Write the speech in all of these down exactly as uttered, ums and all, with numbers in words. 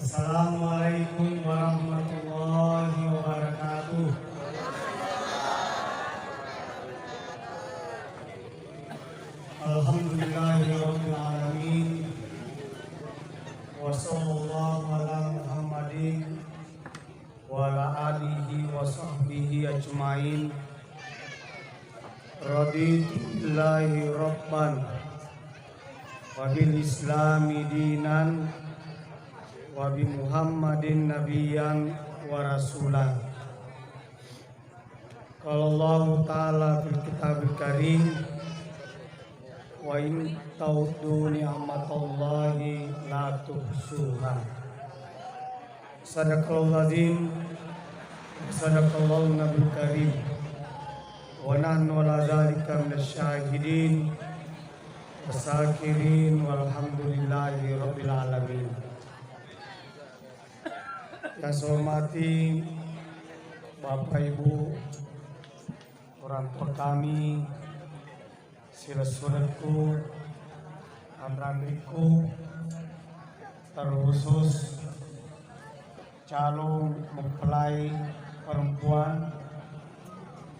Assalamualaikum warahmatullahi wabarakatuh. Alhamdulillahirabbil alamin. Wa sallallahu ala Muhammadin wa ala alihi wa sahbihi ajmain. Raditu billahi rabban wa bil islami dinan wa bi Muhammadin nabiyyan wa rasulan. Qala Allahu ta'ala fil kitabil karim, "Wa in ta'uddu ni'matallahi la tuhsuha." Sadaqallahul azim, sadaqallahu nabiyul karim, wa nahnu ala dzalika minasy syahidin wasyakirin, walhamdulillahi rabbil alamin. Yang saya hormati Bapak Ibu, orang tua kami, silessurekku, anre-anrekku, terkhusus calon mempelai perempuan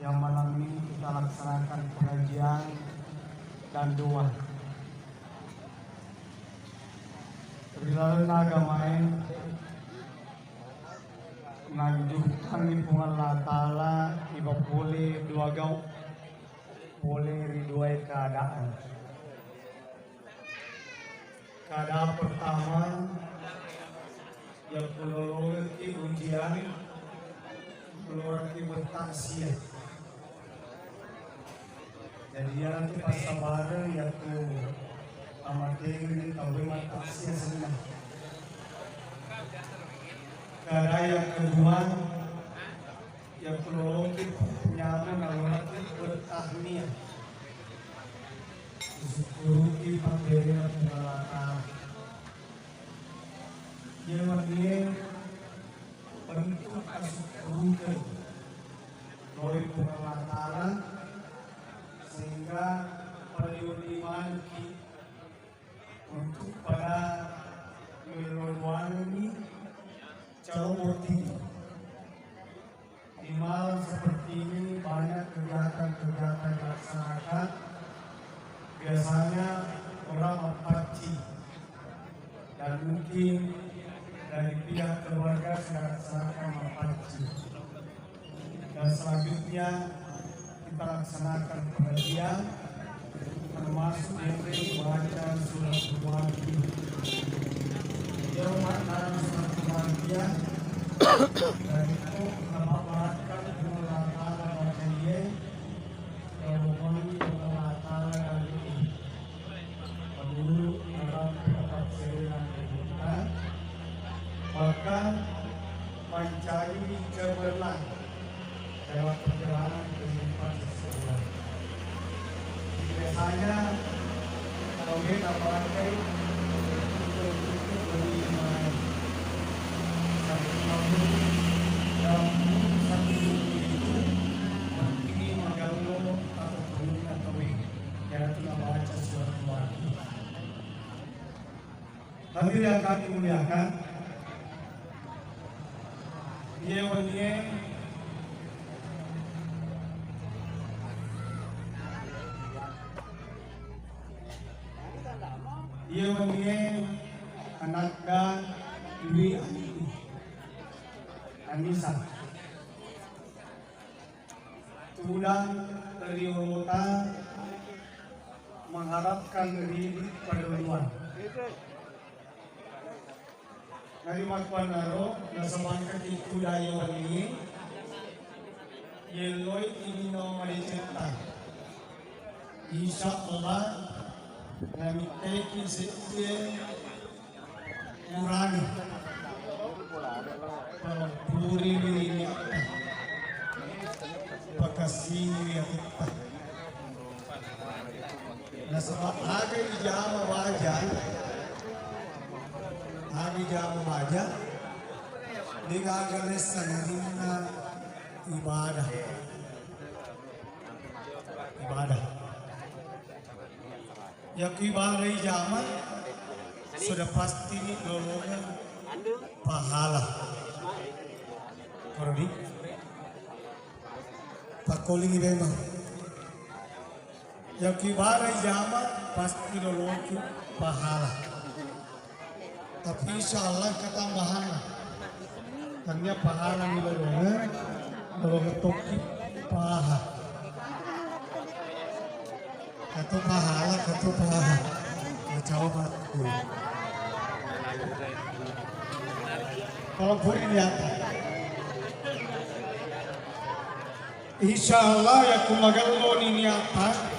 yang malam ini kita laksanakan pengajian dan doa. Ri lalenna agamae, nanjukkangngi Puang Allah Ta'ala iba pole dua gau, pole ri duae keadaan. Keadaan pertama, yakko lolongekki ujian, lolongekki bertaksia. Jadi, iyaratu passabareng yakko amatengenni tauwe mattaksiya senna. Keadaan yang kedua, yakko lolongki nyameng nalolongki bertahniah. Usukkuruki pabberena Puang Allah Ta'ala. Iye wennie bentuk asukkurukeng ri Puang Allah Ta'ala, sehingga pada imanengki untuk pada meloloangengngi calon botting. Di malam seperti ini banyak kegiatan-kegiatan dilaksanakan. Biasanya orang mapaccing, dan mungkin dari pihak keluarga sudah laksanakan mapaccing. Dan selanjutnya kita laksanakan pengajian, termasuk yang baca surat Al-Fatihah. Yang makna surat Al-Fatihah, dan itu kita bacakan Allah Ta'ala baca dia, yang Allah Ta'ala dari Guru dalam pendapat saya dan kehidupan, bahkan mencari cemerlang lewat perjalanan kehidupan seseorang. Biasanya, kalau dia tak pakai, itu untuk beri main. Satu tahun, dalam satu minggu itu, ini magang lo atau temen atau yang itu baca surat Al-Fatihah. Hadirin yang kami muliakan, iye wennie, iye wennie anakda Dwi Anissa. Tudang ri olota mengharapkan ri padoloang. Narimakkuannaro nasabangkaki tudang iye wennie, yelloi ininnawa madecetta. Insya Allah, namitteki seddie Purani. Puri ini pakasini ya kita. Nasaba aga ijama waja, aga ijama waja, degaga lessa narinna ibadah. Ibadah. Yakku ibadah ijama, sudah pasti ni lolongeng. Ala. Koroni. Pakkolingi memang. Yang kibara jama pasti loloki pahala. Tapi insya Allah ketambahan. Tanya pahala ni lolongan, lolongan toki paha. Katu pahala, katu paha. Kacau batu. Kalau puri niata. Insya Allah ya kumagallo ni niata.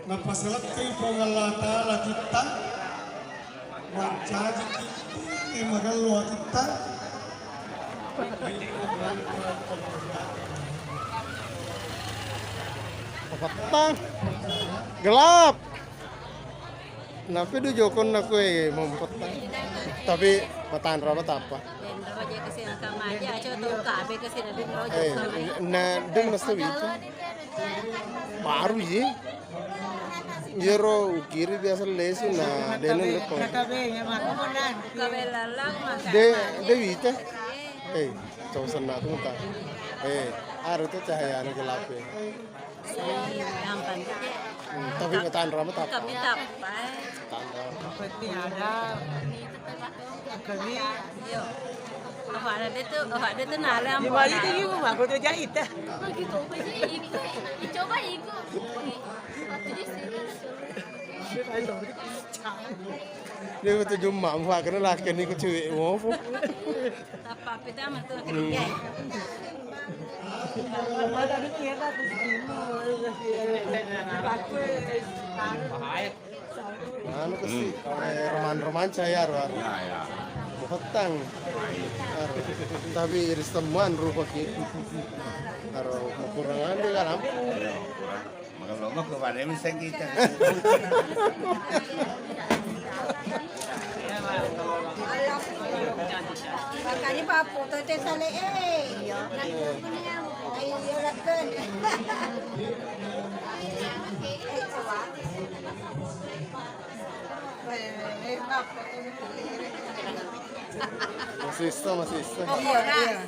Napaselettui Puang Allah Ta'ala titta, mancaji titta, eh, magello titta. Petang. Gelap. Napi du jokonna kue mempetang. Tapi matanra matappa. Denro je kesini sama aja, coba tuh kabe kesini denro je Eh, sama aja. Na deng mesti itu. Baru ye. Iyaro ukiri biasa lesu na dena lekko. Kabe lalang maka. De de wita. Eh, coba senna tuh ta. Eh, ada tuh cahaya anu gelap ya. Gampang aja. Hmm, tapi matanra matappa. Tapi tappa. Tanra. Penting ada. Kami. Yo. Apa ada dia tuh? Apa ada tuh nala. Di balik itu gimana? Aku tuh jahit dah. Coba ikut. Coba ikut. Dia betul jumma, muha kena laki ni ku cewek ngopo. Tappa pita matu ketiga. Anu kasi, eh, roman-roman cahaya aro, aro. Ya, ya. Muhutang. Aro. Tapi iris temuan rupa ki. Aro, makurang ande ka lampu. Iya, kurang. Makanya Pak Putu te sale, eh. Ayo, lakukan. Masih iso, masih iso. Iya, iya.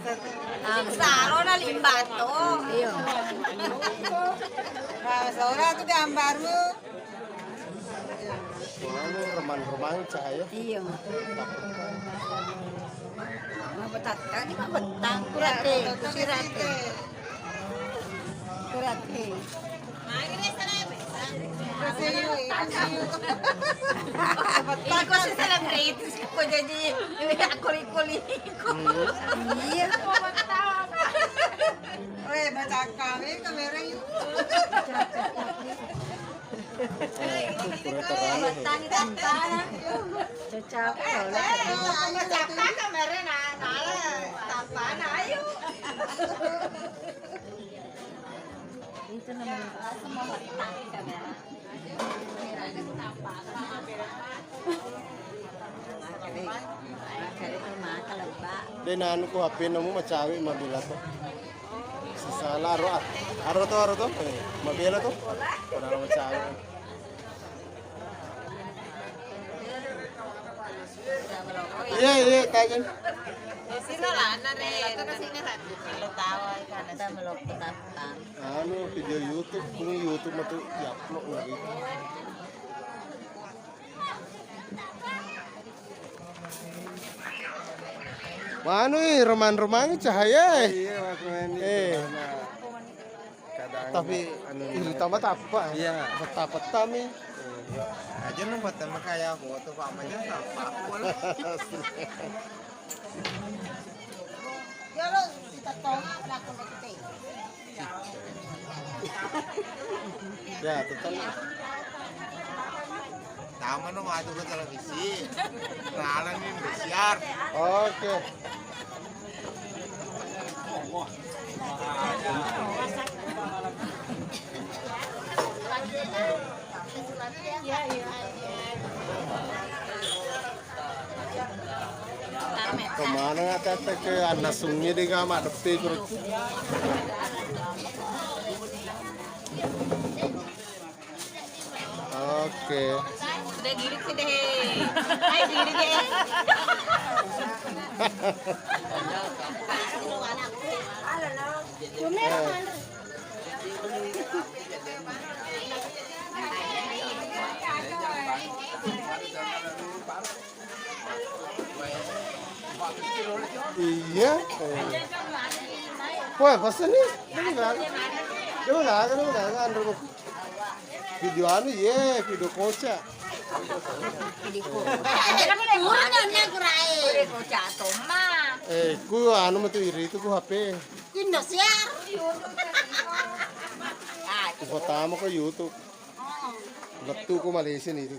Salo na limbato. Iya. Nah, saudara tuh gambarmu. Soalnya remang-remang cahaya. Iya. Mabetakka ni mabetang kurate, kusirate. Kurate. Iko si selebritis, ko jadi akuri-kuri. Iya. Weh, baca kami kamera yuk. Cocok. Itu namanya. De nanu ko H P namu macawe mabela to. Sisala aro, aro to, aro to. Eh, mabela to. Padahal macawe. Iya, iya, tajen. Sila lana re, itu ke sini satu kilo tawa, karena saya melok petang. Anu, video YouTube, kung YouTube matu diupload lagi. Manu, eh, remang-remang cahaya, eh. Iya, Mas Wendy, eh. Kadang tapi anu iri tambah tapa. Iya. Peta-peta mi. Aja nu mata makaya foto Pak Maja apa? Jalo kita tong aku kita. Ya, tetap. Tama no maju ke televisi. Kenalan nih besiar. Oke. Kemana tette ke annasungnge de ga maddeppe kuro. Oke. Girik sih deh. Hai, girik deh. Iya. Wah, pesen nih. Dia udah, dia udah, dia udah, anre. Video anu, ye, video koca. Video koca. Video koca, Toma. Eh, ku anu metu iri itu ku H P. Indosiar. Ku pertama ku YouTube. Lettu ku Malaysia nih itu.